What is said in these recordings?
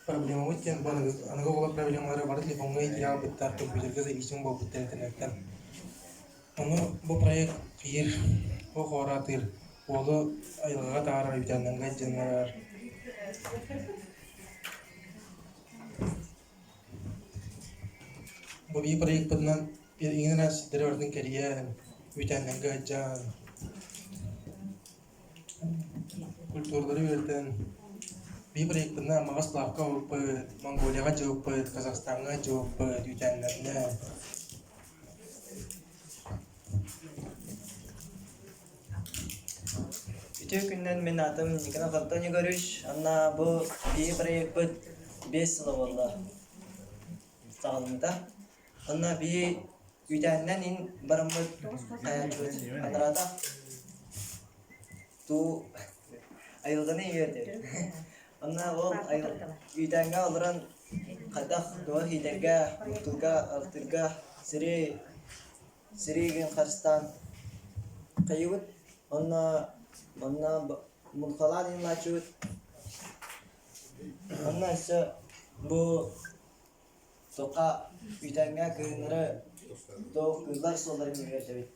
Проблемабыт диэн бу аныгы аныгы оҕолор проблемалара бары телефоҥҥа иитиһэ хаалбыттар, компьютерга зависим буолбуттар интернеттэн. Ону бу проект биир туох оҕораатыыр уолу айылҕаҕа таһаарар үүтээннэргэ илдьэн барар. Бу биир проекпытынан иҥин араас сирдэри барытын кэрийэн, үүтээннэргэ сылдьан, культуралары үөрэтэн, биир проекпытынан Аммаҕа сплавка ылбыппыт, Монголияҕа дьылыппыт, Казахстаҥҥа дьылыппыт үүтээннэринэн. Үтүө күнүнэн мин аатым Никонов Антон Егорович. Анна бу биһиги проекпыт 5 сыла буолла саҕаламмыта. Онно биһи үүтээнинэн ин бараммыт хайааччыбыт анараата туу айылҕаны үөрдэр. Онно ол үүтээҥҥэ олорон хайдах туох иитэргэ, бултуурга, алтыырга сири сириигин харыстаан хайыыбыт онно онно муҥхалаан иҥнааччыбыт онно өссө бу туохха үүтээҥҥэ кыһыннары туох кыыллар суолларын үөрдэбит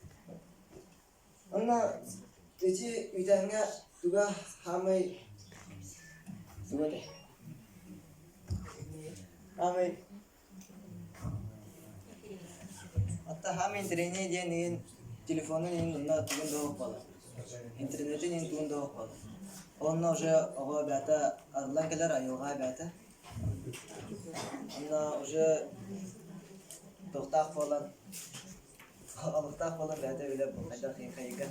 онно ити үүтээҥҥэ туга хаамай туга этэй хаамай Оттон интэриниэт диэн иһин телефонун иһин онно тугун да суох буолар. Интернетин иһин тугун да суох буолар. Онно уже оҕо эбээтэ арыллан кэлэр айылҕа эбээтэ. Онно уже туохтаах буолан олохтоох буолан бэйэтэ билэр хайдах хайыга.